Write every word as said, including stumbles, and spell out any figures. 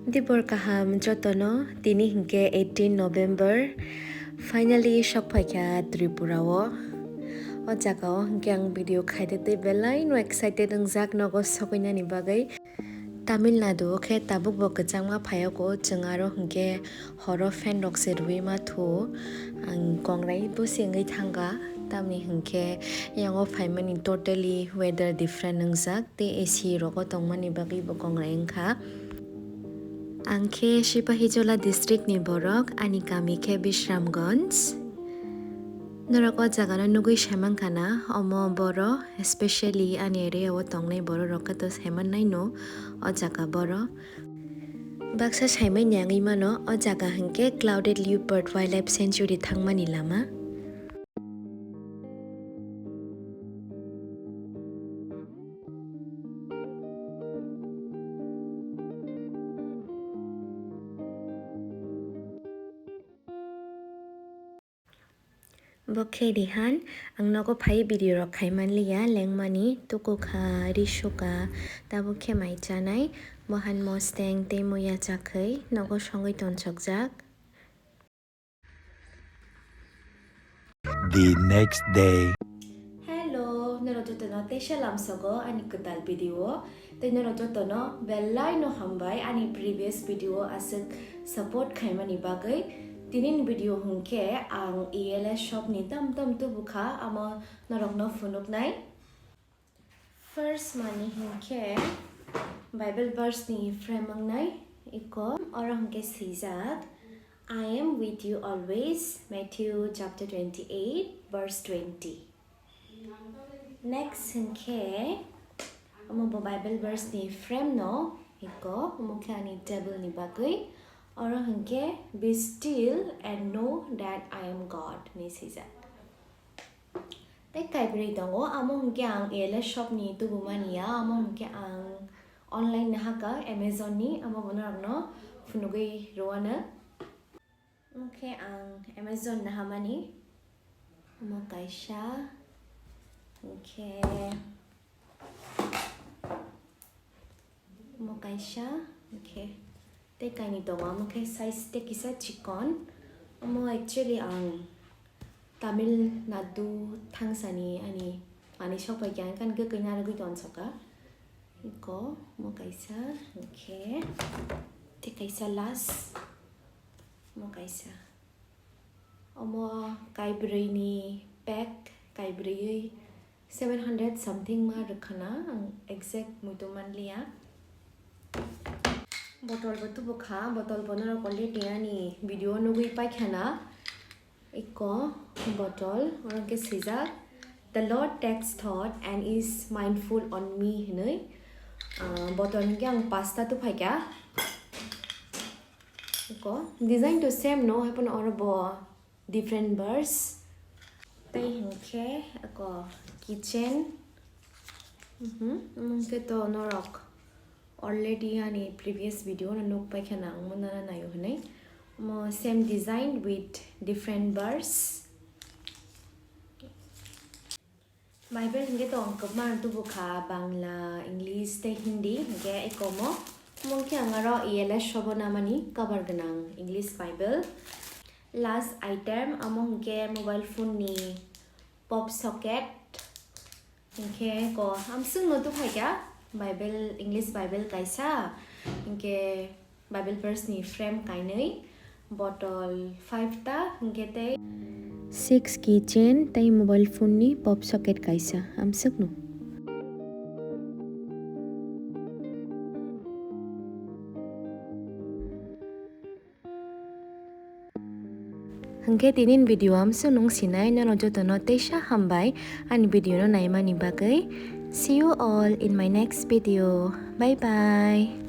Dibor kaham jotono, tini hinkhe eighteen November, finally sok phaikha Tripura o. O jaga o hinkhe ang video khaide tei belai no excited wngjak nogo sokoinani bagwi. Tamil Nadu o khe tabuk bo kwchangma phaiyogo, chwng aro hinkhe horo fan rok se rwui ma thu. Ang kongrai bo se wngwi thangkha, tamni hinkhe yango phaimani totally weather different wngjak tei A C rogo tongmani bagwi bo kongrai wngkha. Ang khe Sipahijola district ni borok, ani kami khe Bishramganj. Norok o jaga no nugwi saimankha na, omo boro, especially ani area o tongnai borok rok khe to saimannai no o jaga boro. Baksa saimanya wngwi mano, o jaga hinkhe Clouded Leopard Wildlife Sanctuary thangmani lama. Bo khe Rihan, ang nogo phai video rok khai manliya, lengmani, tukukha, risukha, tabuk khe mai chanai, bohan mosteng tei muya chakhwi nogo songwi tonsokjak. The next day. Hello, norok jotono teisa lamsogo ani kwtal video o. Tei norok jotono belai no hambai ani previous video o aswk support khaimani bagwi. Tini ni video hwnkhe ang E L S shop ni tam tam tubukha, amo norok no phunuknai. First mani hinkhe Bible verse ni frame wngnai iko, oro hinkhe swijak, "I am with you always," Matthew chapter twenty-eight verse twenty. Next hinkhe omo bo Bible verse ni frame no iko, omo khe ani table ni bagwi, oro hinkhe, "Be still and know that I am God," ni swijak. Tei kaibrwi tongo, amo hwnkhe ang E L S shop ni tubumani ya, amo hwnkhe ang online nahaka Amazon ni, amo bo norokno phunugwi rwano. Hwnkhe ang Amazon nahamani, omo kaisa, hwnkhe Omo kaisa, hwnkhe tei kainwi tongo, omo khe size tei kisa chikon. Omo actually ang Tamil Nadu thangsani ani manwi sokphaikha, hwnkhe ani kwkwi narwgwi tonsokha. Iko omo kaisa, hwnkhe tei kaisa last, omo kaisa. Omo kaibrwi ni pack, kaibrwi seven hundred something ma rwkhana, ang exact muitu manliya. Bottle bo tubukha, bottle bo norok already ani video nugwi paikhana. Iko bottle, oro khe swijak, "The Lord takes thought and is mindful on me," hinwi. Ah, bottle hwnkhe ang pasta tuphaikha. Iko design to same no, haiphano oro bo different verse. Tei hwnkhe ako kitchen. Mhm, hwnkhe to norok already ani previous video no nuk paikha na, ang mo nana naio hinwi. Omo same design with different verse. Bible hwnkhe to ang kwbangma tubukha, Bangla, English tei Hindi, hwnkhe eko omo. Omo khe ang aro E L S shop o namani cover gwnang English Bible. Last item, amo hwnkhe mobile phone ni pop socket. Hwnkhe ko amswkno tubukha Bible, English Bible kaisa, hwnkhe Bible verse ni frame kainwi, bottle five ta, hwnkhe tei six key chain tei mobile phone ni pop socket kaisa, amswkno. Hwnkhe tinin video amswk nung sinai, nono jotono teisa hambai ani video no naimani bagwi. See you all in my next video. Bye bye.